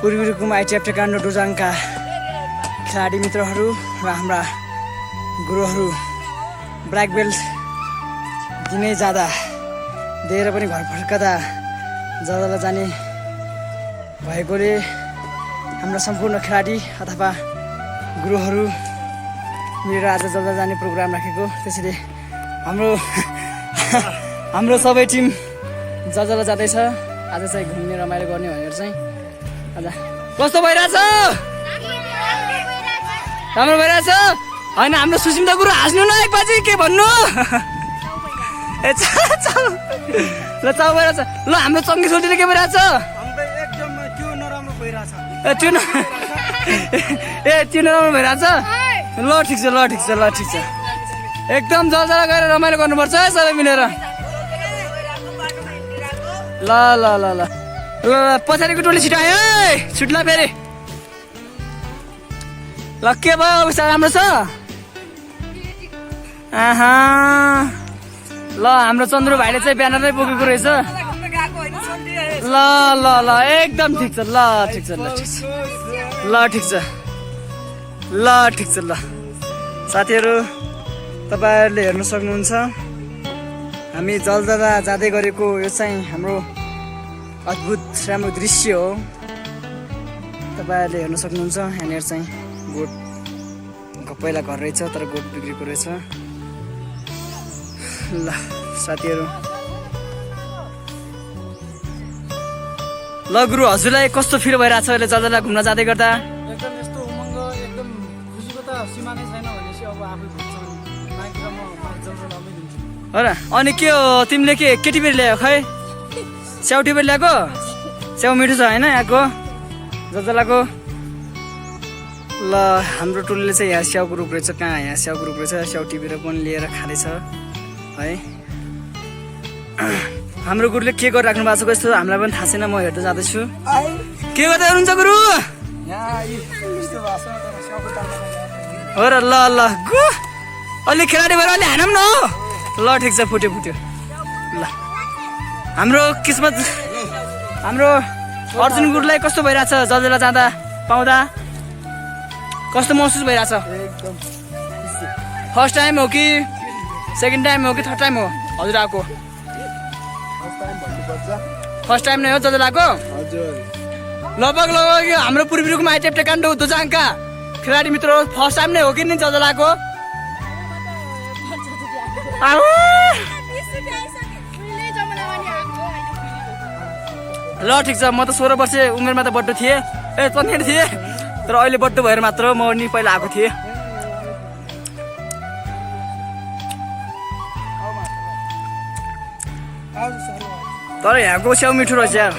पूर्वी Rukum ITF taekwondo डोजाङका खेलाडी मित्रहरू र हाम्रा गुरुहरू ब्ल्याक बेल्ट दिनै जाँदा दिएर पनि घर फर्कदा जग्गालाई जाने भएकोले हाम्रा सम्पूर्ण खेलाडी अथवा गुरुहरू मिलेर आज जल्दा जाने प्रोग्राम राखेको। त्यसैले हाम्रो सबै टिम जल्दा जाँदैछ। आज चाहिँ घुम्ने रमाइलो गर्ने भनेर चाहिँ आज कस्तो भइरहेछ? राम्रो भइरहेछ होइन? हाम्रो सुसिन्दा गुरु हाँस्नु न एकपछि के भन्नु? ए ल चाउ भइरहेछ। ल हाम्रो चङ्गी सोल्टीले के भइरहेछ? त्यो नराम्रो भइरहेछ। त्यो नराम्रो भइरहेछ। ल ठिक छ एकदम जल्दा गएर रमाइलो गर्नुपर्छ है सबै मिलेर। ल ल ल ल ल पछाडिको टोली छिटायो है, छुट्ला फेरि। ल के भयो अवस्था राम्रो छ? ल हाम्रो चन्द्र भाइले चाहिँ ब्यानरै बोकेको रहेछ। ल ल ल एकदम ठिक छ। ल ठिक छ ल साथीहरू तपाईँहरूले हेर्न सक्नुहुन्छ हामी जल्दा जाँदै गरेको यो चाहिँ हाम्रो अद्भुत राम्रो दृश्य हो। तपाईँहरूले हेर्न सक्नुहुन्छ यहाँनिर चाहिँ गोठको पहिला घर रहेछ तर गोठ बिग्रेको रहेछ। ल साथीहरू ल गुरु हजुरलाई कस्तो फिल भइरहेछ अहिले जल्दा घुम्न जाँदै गर्दा? एकदम यस्तो उमङ्ग एकदम खुसीको त सीमा नै छैन भनेपछि अब आफै बुझ्छ माइक र म जल्दा दिन्छु। हो र अनि के हो तिमीले के केटीबेरी ल्यायो खै? स्याउ टिपेर ल्याएको? स्याउ मिठो छ होइन यहाँको जल्दाको? ल हाम्रो टोलीले चाहिँ यहाँ स्याउको रुख रहेछ। कहाँ यहाँ स्याउको रुख रहेछ, स्याउ टिपेर पनि लिएर खाँदैछ है। हाम्रो गुरुले के गरिराख्नु भएको छ कस्तो हामीलाई पनि थाहा छैन। म हेर्दै जाँदैछु। के गर्दै हुनुहुन्छ गुरु? हो र ल ल गु अलि खेलाडी भएर अलि हानौँ न। ल ठिक छ फुट्यो ल हाम्रो किस्मत हाम्रो अर्जुन गुरुलाई कस्तो भइरहेछ जल्दा जाँदा पाउँदा? कस्तो महसुस भइरहेछ? फर्स्ट टाइम हो कि सेकेन्ड टाइम हो कि थर्ड टाइम हो हजुर आएको? फर्स्ट टाइम नै हो जल्दा आएको? लगभग हाम्रो पूर्वी रुकुम आइटिएफ टेक्वान्डो डोजाङका खेलाडी मित्र फर्स्ट टाइम नै हो कि नि जल्दा आएको? ल ठिक छ। म त 16 वर्ष उमेरमा त बड्डो थिएँ चन्नेर थिएँ तर अहिले बड्डो भएर मात्र म नि पहिला आएको थिएँ। तर यहाँको स्याउ मिठो रहेछ यार।